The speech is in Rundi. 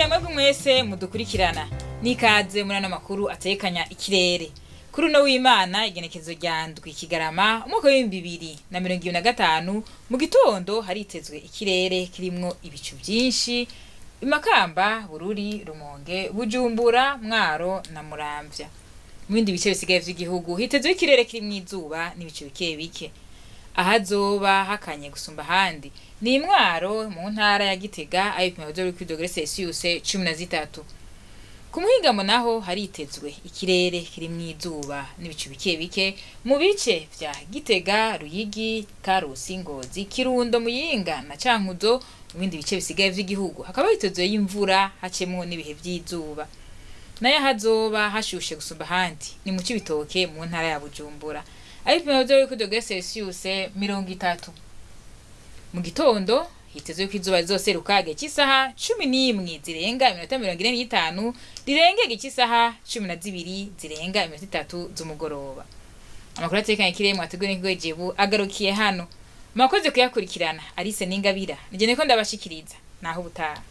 Ndabaramukije mwebwe mwese mudukurikirana, n'ikaze muri ano makuru atekanya ikirere. Kuri uno w'Imana, igenekezo rya 7 Kigarama umwaka w'2025, mu gitondo haritezwe ikirere kirimwo ibicu vyinshi Imakamba, Bururi, Rumonge, Bujumbura, Mwaro na Muramvya. Mu bindi bice bisigaye vy'igihugu hitezwe ikirere kirimwo izuba n'ibicu bike bike. Ahazoba hakanye gusumba ahandi ni Imwaro mu ntara ya Gitega, aho ibipimo bizoba biri kuri dogere Celsius 13. Ku muhingamo naho haritezwe ikirere kirimwo izuba n'ibicu bike bike mu bice vya Gitega, Ruyigi, Karusi, Ngozi, Kirundo, Muyinga na Cankuzo. Mu bindi bice bisigaye vy'igihugu hakaba hitezwe y'imvura hacemwo n'ibihe vy'izuba. Nayo hazoba hashushe gusumba ahandi ni mu Cibitoke mu ntara ya Bujumbura, aho ibipimo bizoba biri kuri dogere Celsius 30. Mu gitondo hitezwe ko izuba rizoseruka igihe c'isaha 11 zirenga iminota 45, rirenge igihe c'isaha 12 zirenga iminota 3 z'umugoroba. Amakuru atekanye ikirere mwateguwe n'ikigo Jebu agarukiye hano. Mwakoze kuyakurikirana. Alice Ningabira nije niko ndabashikiriza, naho ubutaha.